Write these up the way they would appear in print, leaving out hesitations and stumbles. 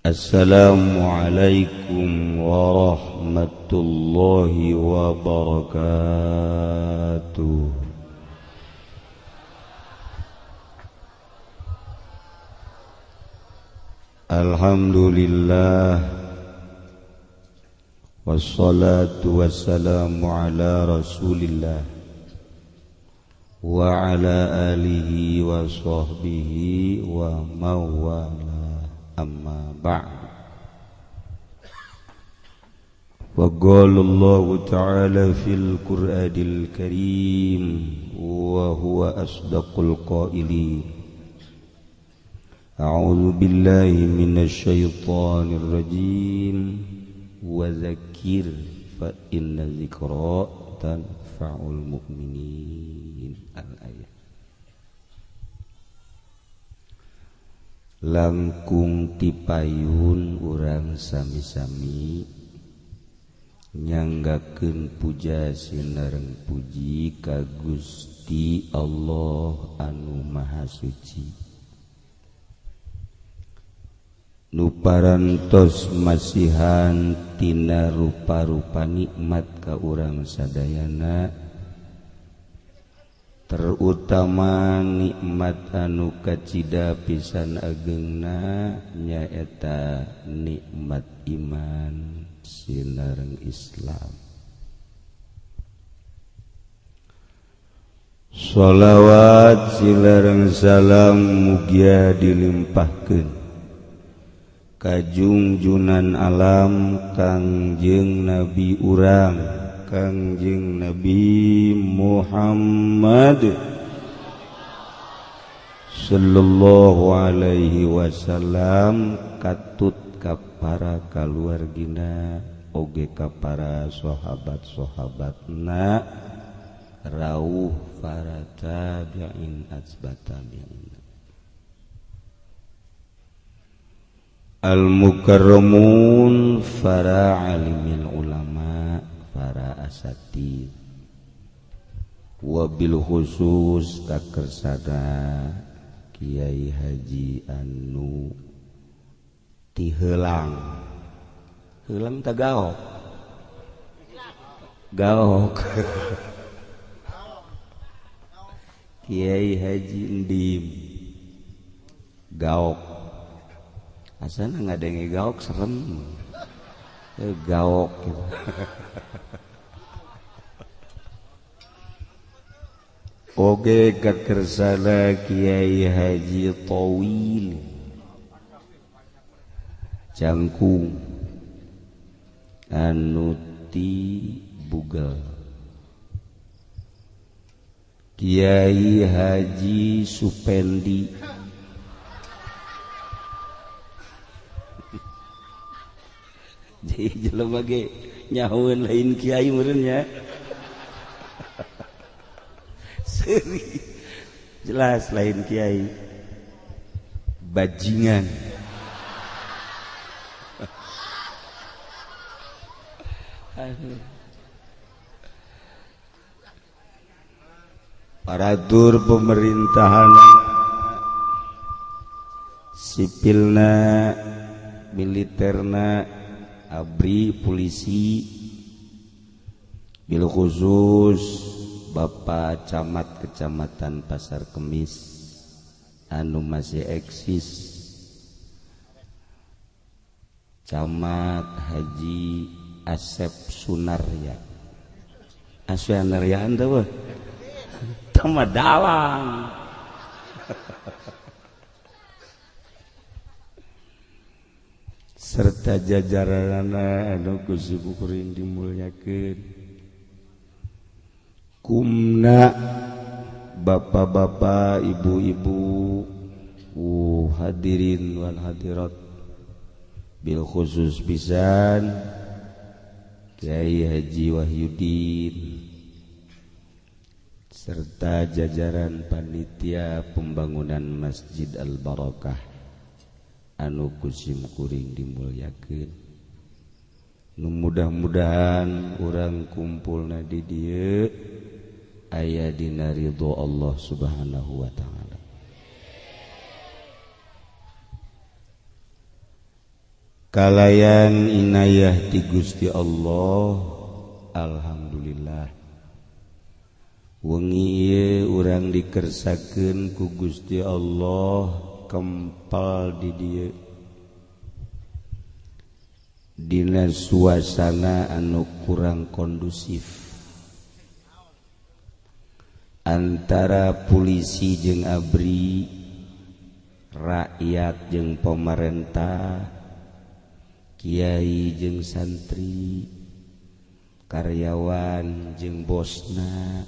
Assalamualaikum warahmatullahi wabarakatuh. Alhamdulillah, wassalatu wassalamu ala rasulillah wa ala alihi wa sahbihi wa mawala. Amma ba'd. Wa qala Allahu ta'ala fil Qur'anil Karim wa huwa asdaqul qailin. A'udzu billahi minasy syaithanir rajim. Wa dzakir fa inna dzikra tanfa'ul mu'minin. Al-ayat. Langkung tipayun urang sami-sami nyanggakeun puja sinareng puji ka Gusti Allah anu Maha Suci, nu parantos masihan tina rupa-rupa nikmat ka urang sadayana, terutama nikmat anu kacida pisan agengna nyaeta nikmat iman sinareng Islam. Sholawat silareng salam mugia dilimpahkeun ka junjunan alam Kangjeng Nabi urang, Kangjeng Nabi Muhammad sallallahu alaihi wasallam, katut ka para kaluargina oge ka para sahabat-sahabatna, rauh para tabi'in atsbatabi'in. Al-mukarramun para alimil ulama, para asatid, wabil khusus kakersana Kiai Haji anu tiheulang heulang ta gaok gaok Kiai Haji Endim gaok, asana ngadenge gaok serem, gaok gitu. Oge kakersana Kiai Haji Tawil Cangkung anu ti Bugel, Kiai Haji Supendi jadi jelema ge nyahoeun lain kiai meureun nya. Seri jelas lain kiai, bajingan. Paratur pemerintahan sipilna, militerna, ABRI, polisi, bil khusus Bapak Camat Kecamatan Pasar Kemis anu masih eksis, Camat Haji Asep Sunarya. Asep Sunarya teh weh tama dalang. Serta jajaranana anu ku simkuring dimulyakeun. Kumna bapak-bapak, ibu-ibu, hadirin wal hadirat, bil khusus pisan Kiai Haji Wahyudin serta jajaran panitia pembangunan Masjid Al Barakah anu ku simkuring dimulyakeun. Nu mudah-mudahan urang kumpulna di dieu aya dina ridho Allah Subhanahu wa ta'ala. Kalayan inayah ti Gusti Allah. Alhamdulillah. Wengi ieu urang dikersakeun ku Gusti Allah kempal di dieu. Dina suasana anu kurang kondusif antara polisi jeung ABRI, rakyat jeung pemerintah, kiai jeung santri, karyawan jeung bosna,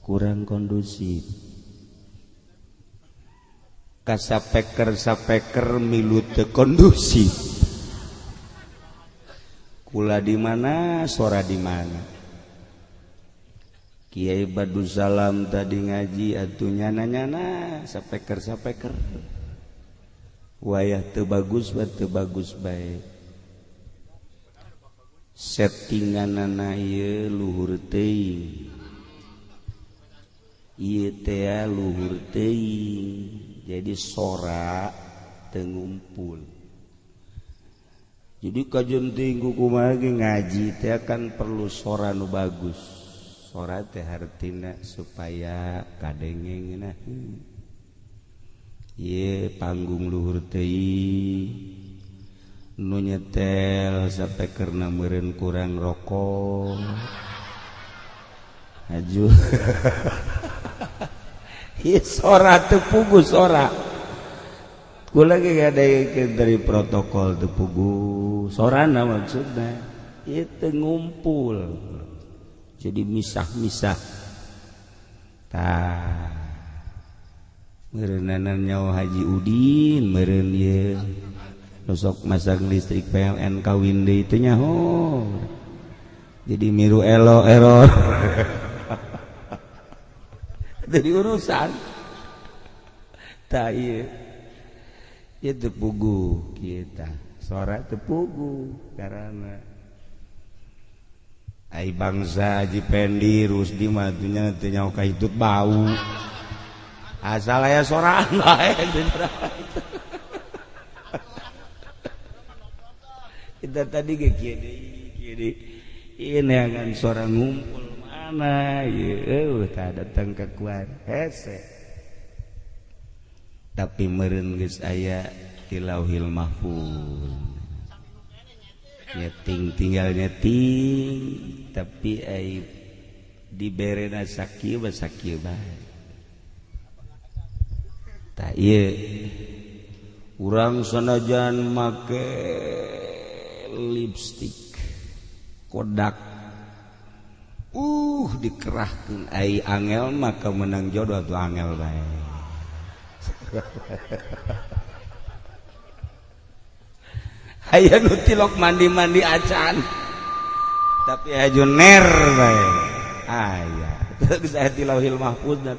kurang kondusif. Kasapeker-sapeker milu teu kondusif. Kula di mana, sora di mana. Kiai Badussalam tadi ngaji atuh nyana-nyana sapeker-sapeker. Wayah teu bagus bae teu bagus bae. Settinganana ieu luhur teuing. Ieu teh luhur teuing. Jadi sora teu ngumpul. Jadi kajen teuing kumaha ge ngaji teh kan perlu sora nu bagus. Sora teh hartina supaya kadenge ngeunah. Ieu panggung luhur teuing nu nyetel sapekerna meureun kurang rokok. Aju. Ieu sora teu puguh sora. Kula ge ngadengekeun dari protokol teu puguh sorana maksudna ieu teu ngumpul. Jadi misah-misah. Tah meureunana nyawa Haji Udin meureun ieu nu sok masang listrik PLN kawin deui teh nyaho. Jadi miru elo error. Jadi urusan. Tah ieu ieu teu puguh kieu tah. Sora teu puguh karana ai bangsa Haji Pendi Rusdi mah atuh teu nyaho ka hitut bau. Asal aya soraan bae. Kita tadi ge kieu deui kieu deui. Ieu neangan sora ngumpul mana ieu tah datang ka kuar hese. Tapi meureun geus aya di Lauhil Mahfuz. Nyeting tinggal nyeting tapi ai diberena sakieu bae sakieu bae. Tah ieu urang sanajan make lipstik kodak dikerahkeun ai angel maka menang jodoh atuh angel bae. Aya nu tilok mandi-mandi acan tapi aju ner bae aya geus aya ti Lauhil Mahfuz na.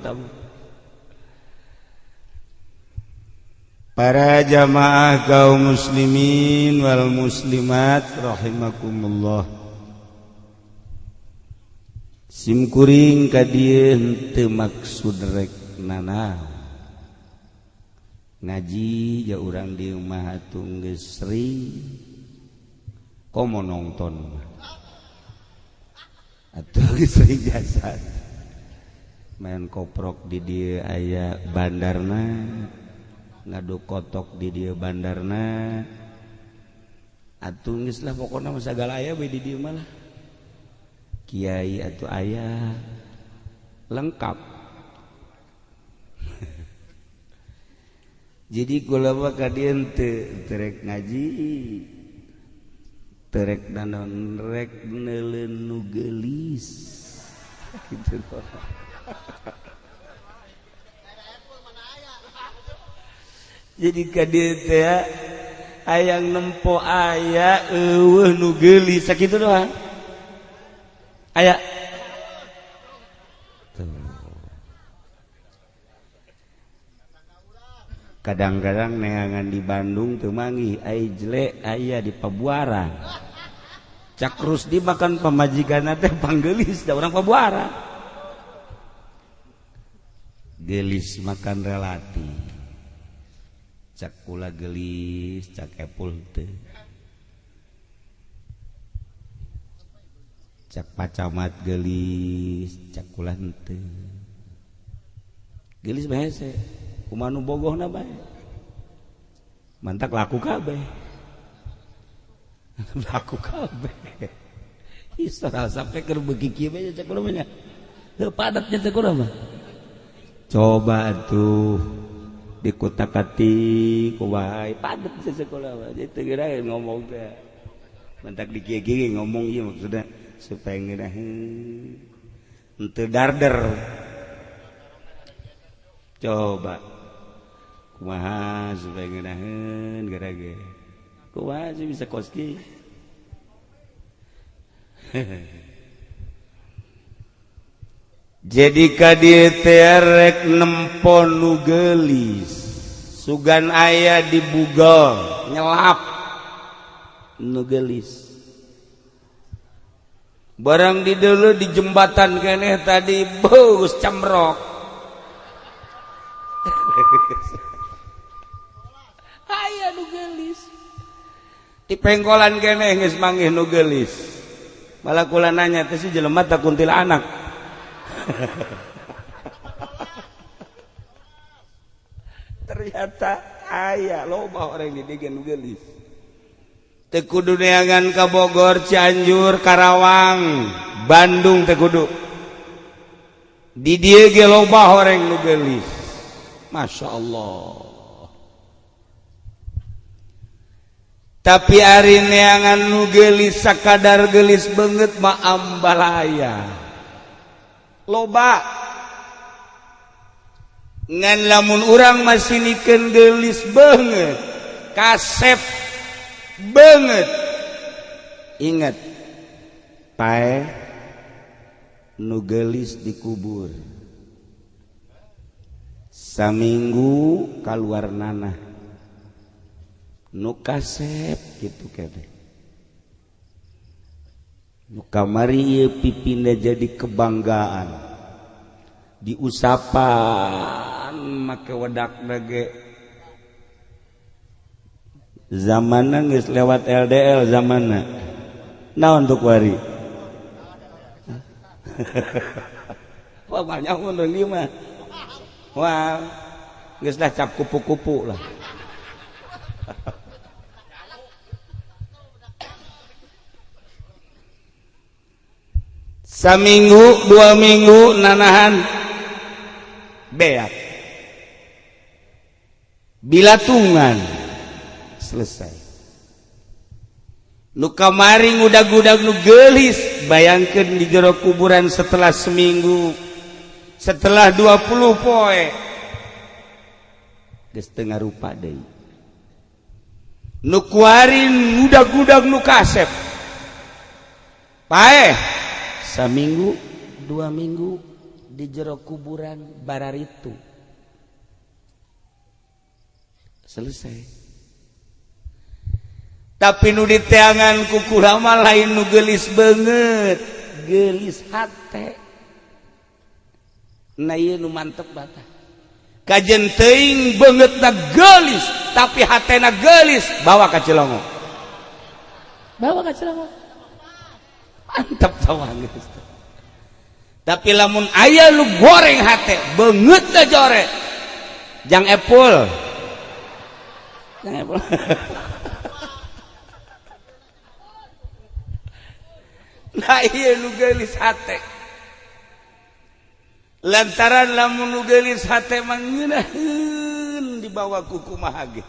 Para jamaah kaum muslimin wal muslimat rahimakumullah. Sim kuring ka dieu henteu maksud rek nanaon. Ngaji ja urang di imah atuh geus sering komo nongton atuh geus sering jasa main koprok di dieu aya bandarna, ngadu kotok di dieu bandarna atuh geus lah pokona mah sagala aya we di dieu mah lah. Kiai atuh aya lengkap. Jadi kula mah ka dieu teu rek ngaji, teu rek naon, rek neuleun nu geulis kitu. Jadi ka dieu teh hayang nempo aya eueuh nu geulis sakitu doang. Aya tuh. Kadang-kadang neangan di Bandung teu manggih ai jelek aya di Pabuaran. Cak Rusdi makan pamajikanna teh panggelis da urang Pabuaran. Gelis makan relatif. Cak kula gelis, cak epul teu. Cak pacamat gelis, cak kula henteu. Gelis bae hese, kumaha nu bogohna bae. Mantak laku kabeh. Laku kabeh. Isra sampai keur beuki kieu bae cak kula mah nya. Heuh padat nya cak kula mah. Coba tuh di kutak-katik kumaha padat sekolah mah. Jadi teu geura ngomong teh. Mantak di kieu-kieu ngomong ieu maksudna supaya ngeunaheun henteu darder. Coba kumaha supaya ngeunaheun geura ge. Kumaha sih bisa koski. Jadi ka dieu teh rek nempo nu geulis, sugan aya di Google nyelap nu geulis. Barang di dulu di jembatan keneh tadi bus camrok. Aya nu geulis. Di pengkolan keneh geus manggih nu geulis. Malah kula nanya teh si jelema tah kuntilanak. Ternyata aya loba orang di dieu nu geulis. Teu kudu neangan ka Bogor, Cianjur, Karawang, Bandung teu kudu. Di dieu ge loba horeng nu geulis. Masya Allah. Tapi ari neangan nu geulis sakadar geulis beungeut mah ambalaya. Loba. Ngan lamun urang masih nikeun geulis beungeut, kasep banget. Ingat, pae nu geulis dikubur saminggu kaluar nanah, nu kasep gitu kene. Nu kamari ieu pipindah jadi kebanggaan, diusapan make wedak ge. Zamana geus lewat LDL zamana. Naon untuk wari? Wah banyak mun deui mah. Wah, geus lah cap kupu-kupu lah. Saminggu, 2 minggu nanahan beak. Bilatungan selesai. Nu kamari ngudag-gudag nu geulis, bayangkeun di jero kuburan setelah seminggu, setelah 20 poe geus teu ngarupa deui. Nu kuari ngudag-gudag nu kasep paeh saminggu, 2 minggu di jero kuburan bararitu selesai. Tapi nu diteangan ku kula mah lain nu geulis beungeut, geulis hate. Nah ieu nu mantep bata. Kajen teuing beungeutna geulis, tapi hatena geulis, bawa ka Cilongo. Bawa ka Cilongo. Mantep sama geus. Tapi lamun aya nu goreng hate, beungeutna jore. Jang epul. Jang epul. Nah ieu nu geulis hate. Lantaran lamun nu geulis hate mah ngeunaheun dibawa ku kumaha ge.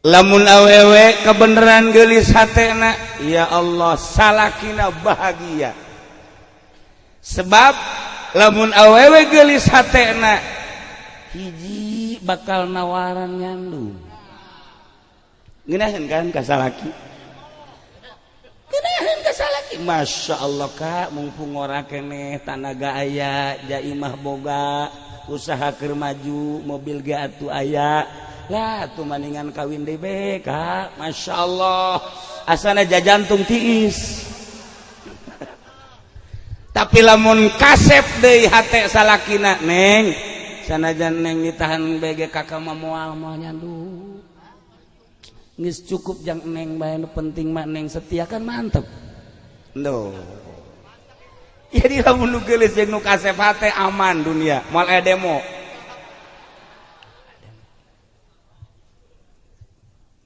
Lamun awewe kebeneran geulis hatena, ya Allah salakina bahagia. Sebab lamun awewe geulis hatena, hiji bakal nawaran nyandung. Ngeunaheun kan ka salaki? Masya Allah kak, mumpung ora keneh tanaga aya, jaimah boga, usaha keur maju, mobil ge atuh aya. Lah atuh maningan kawin deui be kak. Masya Allah, asana jajantung tiis. Tapi lamun kasep deui hate salakina, neng, Sanajan neng ditahan bege kakak mah moal moal nyandu. Geus cukup jang neng bae nu penting mah neng setia kan mantep. Duh. Jadi lamun nu geulis jeung nu kasep hate aman dunia, moal aya demo.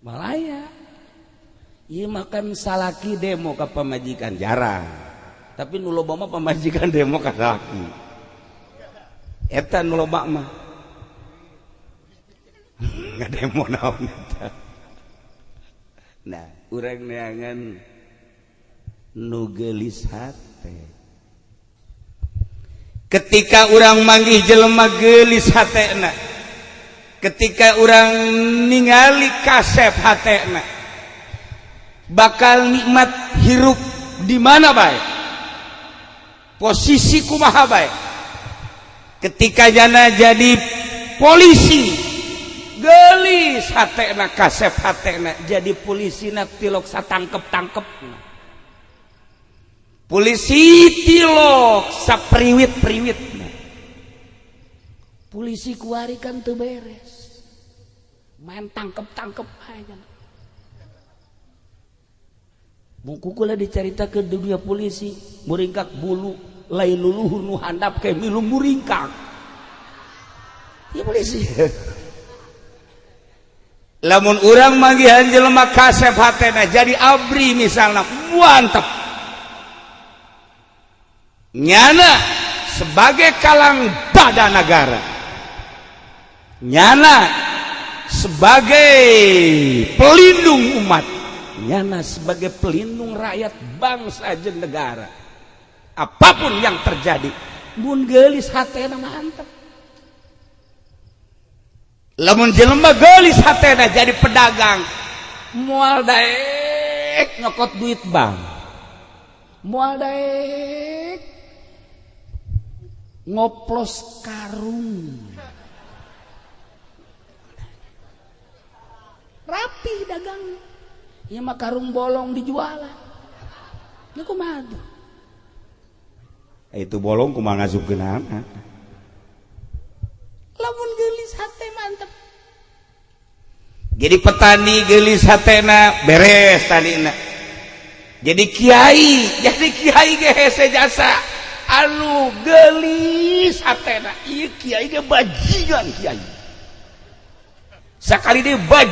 Malaya. Ieu makan salaki demo ka pamajikan jarang. Tapi nu loba mah pamajikan demo ka salaki. Eta nu loba mah ngademo naon eta. Nah, urang neangan nu geulis hate. Ketika urang manggih jelema geulis hatena, ketika urang ningali kasep hatena, bakal nikmat hirup di mana bae, posisi kumaha bae. Ketika jana jadi polisi gelis hatena kasep hatena, jadi polisi na tilok satangkep-tangkep, polisi tilok sapriwit-priwit, polisi kuari kan teu beres main tangkep-tangkep aja. Buku kula dicarita ke dunia polisi muringkak bulu lain luluhur nu handap kayak milu muringkak. Ya polisi. Lamun urang manggihan jelema kasep hatena jadi abri misalna mantep. Nyana sebagai kalang badan negara. Nyana sebagai pelindung umat. Nyana sebagai pelindung rakyat bangsa jeung negara. Apapun yang terjadi, mun geulis hatena mantep. Lamun jelema geulis hatena jadi pedagang, moal daek nyokot duit bank, moal daek ngoplos karung, rapi dagang. Ieu mah karung bolong dijualan. Ieu kumaha tuh? Itu bolong kumaha ngasupkeun. Lamun geulis hate mantep. Jadi petani geulis hatena beres tanina. Jadi kiai ge hese jasa anu geulis hatena. Ieu kiai ge bajingan kiai. Sakali deui baj.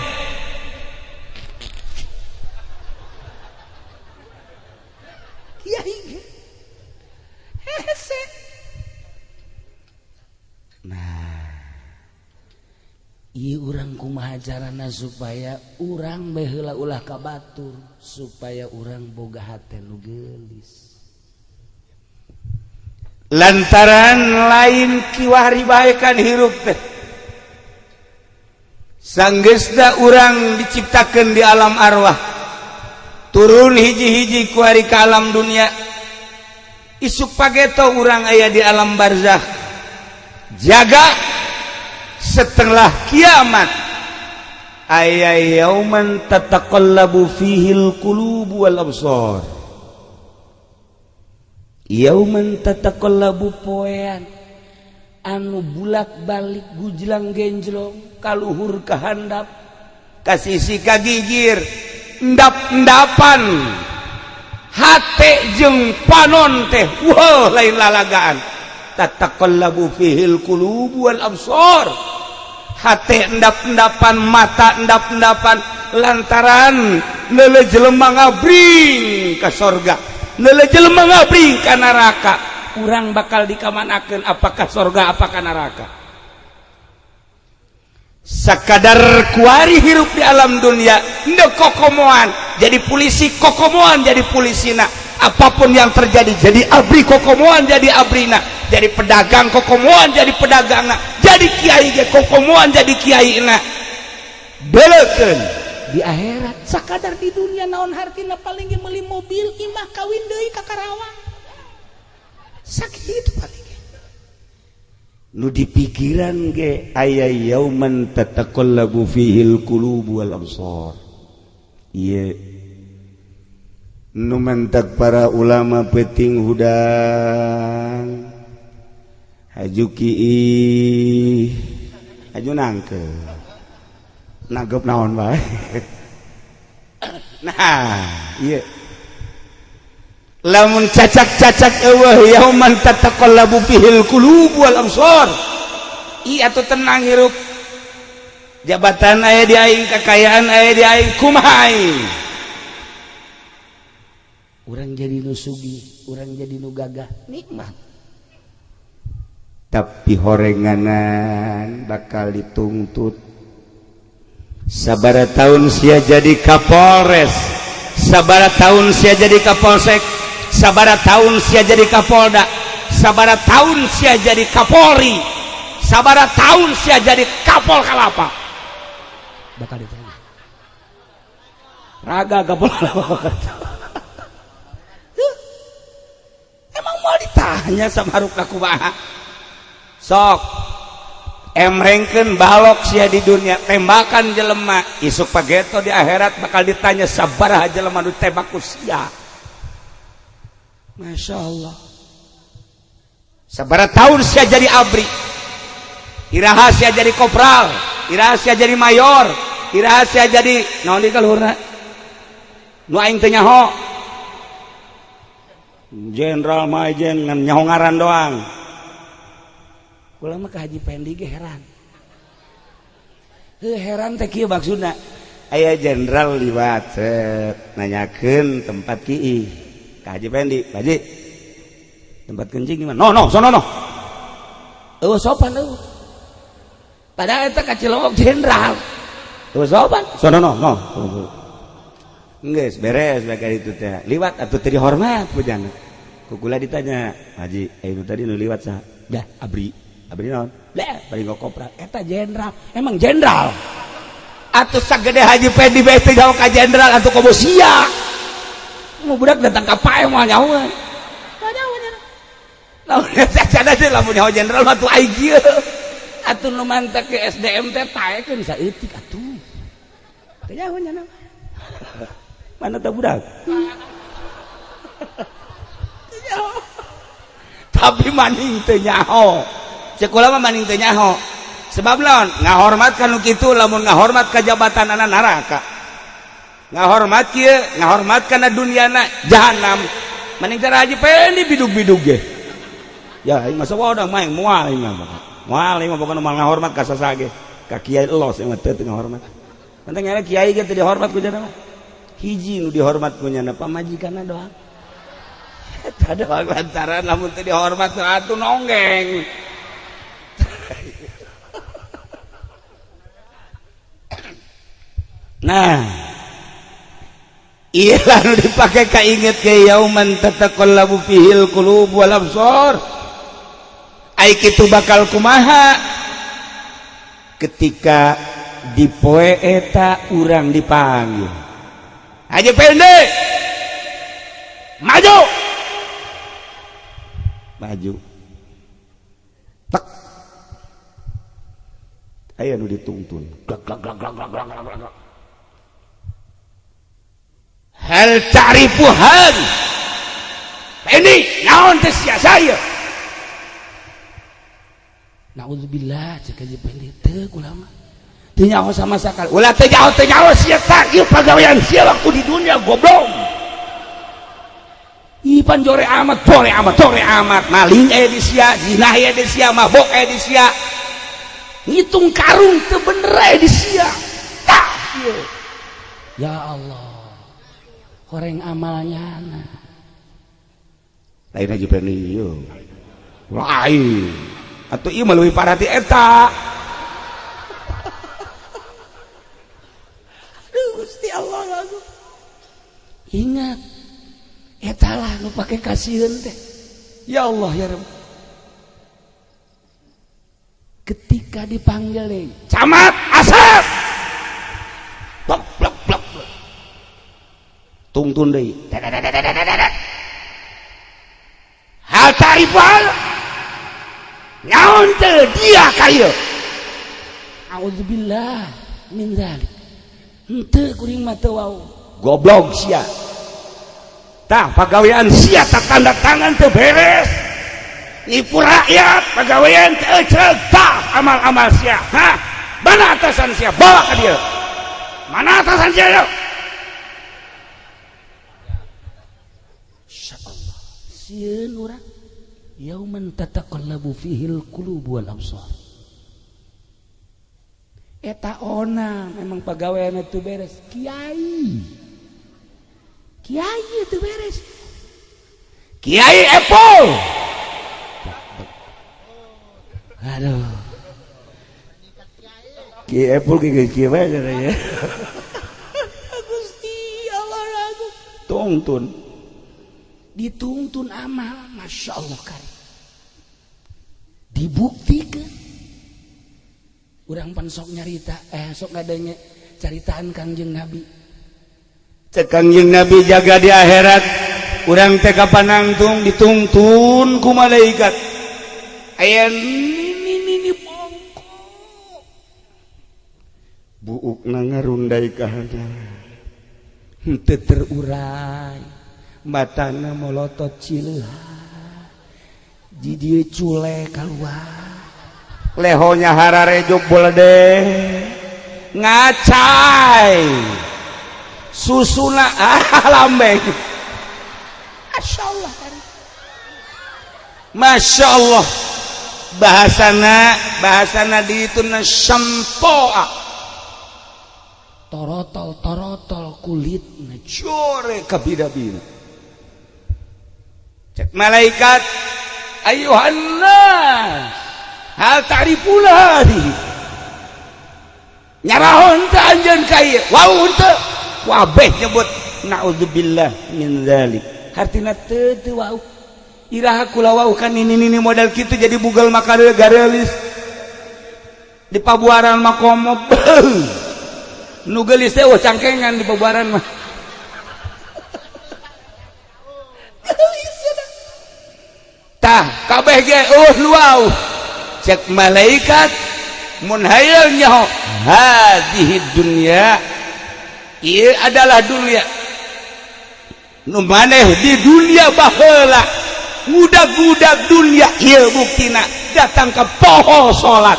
Kiai ge hese. Nah, ieu urang kumaha carana supaya urang bae heula ulah ka batur, supaya urang boga hate nu geulis. Lantaran lain kiwari bae kan hirup teh. Sanggeusna urang diciptakeun di alam arwah, turun hiji-hiji kuari ka alam dunia. Isuk pageto urang aya di alam barzakh. Jaga setelah kiamat aya yauman tataqallabu fihil qulubu wal absar. Yauman tataqallabu poean anu bulak-balik gujlang genjlong kaluhur ka handap ka sisi ka gigir endap-endapan hate jeung panon teh wah lain lalagaan. Tataqallabu fihil qulubu wal absar. Hate endap-endapan, mata endap-endapan lantaran leuleuh jelema ngabring ka sorga, leuleuh jelema ngabring ka neraka. Urang bakal dikamanakeun, apakah sorga apakah neraka. Sakadar kuari hirup di alam dunia ndek kokomoan jadi polisi, kokomoan jadi polisina. Apapun yang terjadi jadi abri kokomoan jadi abrina, jadi pedagang kokomoan jadi pedagangna, jadi kiai ge kokomoan jadi kiaina. Belekeun di akhirat sakadar di dunia naon hartina paling ge meuli mobil imah kawin deui ka Karawang. Sakitu paling ge. Nu dipikiran ge aya yauman tataqallabu fihil qulubu wal absar. Ieu nu mentak para ulama peting hudang Haju kiih, haju nangke, nangkep naon bae. Nah, iya. Lamun cacak-cacak eueuh, yauman tataqallabu fihil qulub wal absar. Iya tuh, tenang hirup. Jabatan aya di aing, kekayaan aya di aing, kumaha aing? Urang jadi nu sugih, urang jadi nu gagah, nikmat. Tapi horenganan bakal dituntut. Sabara tahun sia jadi Kapolres, sabara tahun sia jadi Kapolsek, sabara tahun sia jadi Kapolda, sabara tahun sia jadi Kapolri, sabara tahun sia jadi Kapol Kalapa, bakal ditanya. Raga Kapol Kalapa. Tuh. Emang mau ditanya sama harupna kumaha? Sok emrengkeun balok sia di dunia, tembakan jelema, isuk pageto di akhirat bakal ditanya sabaraha jelema nu tembak ku sia. Masya Allah. Sabaraha tahun sia jadi ABRI, iraha sia jadi kopral, iraha sia jadi mayor, iraha sia jadi naon di kaluhurna nu aing teu nyaho, jenderal, mayjen, ngan nyaho ngaran doang. Kula mah ka Haji Pendi ge heran. Heuh, heran teh kieu maksudna. Aya jenderal liwat, set, nanyakeun tempat kiih ka Haji Pendi. "Pak Haji, tempat kencing gimana?" "No, no, sono no." Eueuh sopan eueuh. Padahal eta ka Cilongok jenderal. Eueuh sopan, sono no, no. Geus beres bakal itu teh. Liwat atuh teu dihormat bujana. Ku kula ditanya, "Haji, eh, itu tadi nu liwat saha?" "Dah, ABRI." "ABRI naon?" "Lah, bari ngokopra." Eta jenderal. Emang jenderal. Atuh sagede Haji Pendi bae teu jauh ka jenderal atuh, komo sia. Mau budak datang ka pae moal nyahoan. Moal nyaho. Lamun eta cada teh, lamun nyaho jenderal mah tuh aing kieu. Atuh nu mantak ke SDM teh taekeun saeutik atuh. Teu nyaho nya. Mana tah budak? Teu nyaho. Tapi maning teu nyaho. Sekolah mah maning teu nyaho. Sebab lawan ngahormat ka nu kitu, lamun ngahormat ka jabatan anak neraka. Ngahormat kieu, ngahormat kana duniana jahanam. Maning teh Haji Pendi bidug-bidug ge. Ya aing masa wadah mah moal aing mah. Moal aing mah, pokona moal ngahormat ka saha ge. Ka kiai los aing mah teu ngahormat. Penting nya kiai ge teu dihormat ku jana mah. Hiji nu dihormat ku nyana, pamajikanna doang. Eta doang, lantaran lamun teu dihormat atuh nonggeng. Nah, iya, lalu dipakai kainget ke yauman tataqallabu fihil qulub wal absar. Ai kitu bakal kumaha ketika di poe eta urang dipanggil, "Haji Pendek, maju, maju." Tek, aya nu dituntun. Glak glak glak glak glak glak glak glak. "Hal ta'rifu hal ini?" "Naon teh sia saya?" "Naudzubillah," cek Haji Pendi, "teu, kula mah teu nyaho sama sekali." "Ulah teu nyaho, teu nyaho sia. Tak ieu pagawean sia waktu di dunia, goblok. Ih, pan jore amat, jore amat, jore amat. Maling aya di sia, zina aya di sia, mabok aya di sia, ngitung karung teu bener aya di sia. Tah ieu." Ya Allah, horeng amalnya. Lain Haji Pendi ieu, lain atuh, ieu mah leuwih parah ti eta. Aduh Gusti Allah, lagu ingat eta lah nu pake kasieun teh. Ya Allah, ya Rabb. Ketika dipanggil nih, "Camat Asep," blok blok blok blok. Tungtun deui. "Hal ta'rifal?" "Naon teu dia ka ieu?" "Auzubillah min zalik, henteu, kuring mah teu wau." "Goblok sia. Tah pagawean sia, tak tanda tangan teu beres." Nipu rakyat, pegawaian teu tah amal-amal sia. Hah? Mana atasan sia? Bawa ka dieu. Mana atasan sia yuk? Insyaallah. Sieun urang. Yauman tataqallabu fihil qulubu wal absar. Eta ona memang pegawaian itu beres. Kiai. Kiai itu beres. Kiai Apple. Aduh. Kiai Apple kiai kiai bae ya. Gusti Allah aku tuntun. Dituntun amal, Masya Allah kari. Dibuktikan. Urang pan sok nyarita, sok ngadenge caritaan Kangjeng Nabi. Cek Kangjeng Nabi jaga di akhirat, urang teh kapanangtung dituntun ku malaikat. Aya nini bongkok. Buukna ngarundai ka handap. Henteu terurai. Matana molotot cileuhan. Di dieu cule kaluar. Lehonya hararejo bolede ngacai susuna lambeng. Masya Allah, Masya Allah. Bahasana di itu sempoa torotol torotol kulit core kabida-bida. Cek malaikat, ayuhannas hal ta'rifuna hadhihi, nyarahon teu anjeun ka ieu wau teu wabeh nyebut naudzubillah min dzalik, hartina teu teu wau iraha kula wau kan ini modal kitu jadi bugal maka garelis di pabuaran mah komo nu geulis teh eueuh cangkengan di pabuaran mah geulis tah kabeh ge eueuh nu wau. Cek malaikat mun hayang nyaho hadhihi dunya, ieu adalah dunia nu maneh di dunia baheula ngudag-ngudag dunia, ieu buktina datang ke poho salat,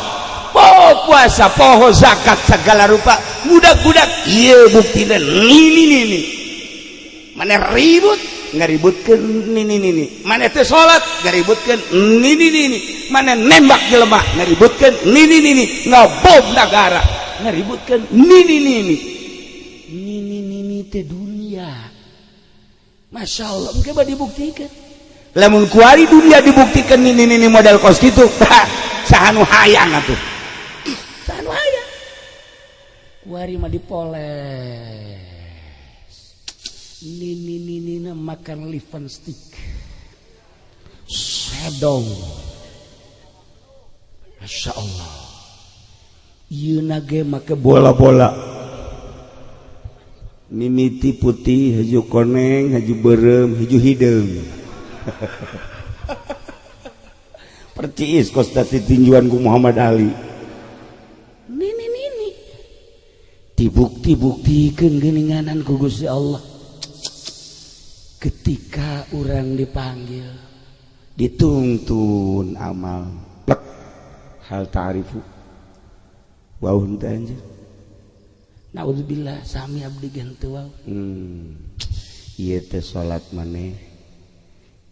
poho puasa, poho zakat segala rupa ngudag-ngudag, ieu buktina nini nini maneh ribut ngaributkeun nini nini, maneh teu salat ngaributkeun nini nini, maneh nembak jelema ngaributkeun nini nini, ngabom nagara ngaributkeun nini nini, nini nini teh dunia. Masya Allah, engke mah dibuktikan. Lamun kuari dunia dibuktikan nini nini modal kos kitu, saha nu hayang atuh, saha nu hayang. Kuari mah dipoles. Nini nini makan liven stick shadow. Masya Allah, ieu nage make bola-bola mimiti putih haju koneng haju berem haju hideung. Percis kos tadi tinjuan ku Muhammad Ali. Nini nini dibukti-buktikeun geuninganan ku Gusti Allah. Ketika orang dipanggil dituntun amal plek hal ta'rifu wau henteu anjeun naudzubillah sami abdi ge henteu wau. Ieu teh salat maneh,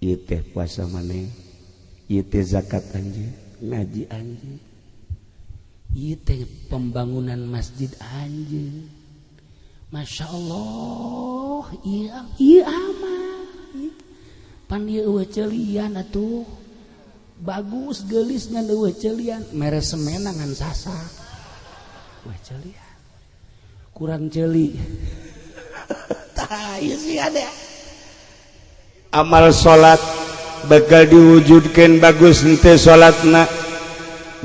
ieu teh puasa maneh, ieu teh zakat anjeun, ngaji anjeun, ieu teh pembangunan masjid anjeun. Masya Allah, iya amal. Pan ieu eueuh ceulian atuh. Bagus geulis ngan eueuh ceulian, mere semena ngan sasak. Eueuh ceulian. Kurang ceuli. Tah ieu sih ada. Amal salat bakal diwujudkeun bagus henteu salatna.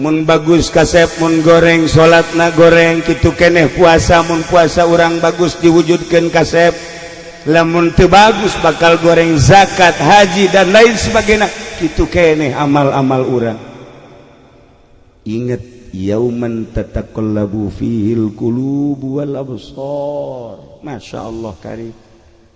Mun bagus kasep mun goreng salatna goreng kitu keneh puasa mun puasa urang bagus diwujudkeun kasep, lamun teu bagus bakal goreng zakat haji dan lain sebagainya kitu keneh amal-amal urang. Ingat yauman tataqallabu fihil qulubu wal absar. Masya Allah karim.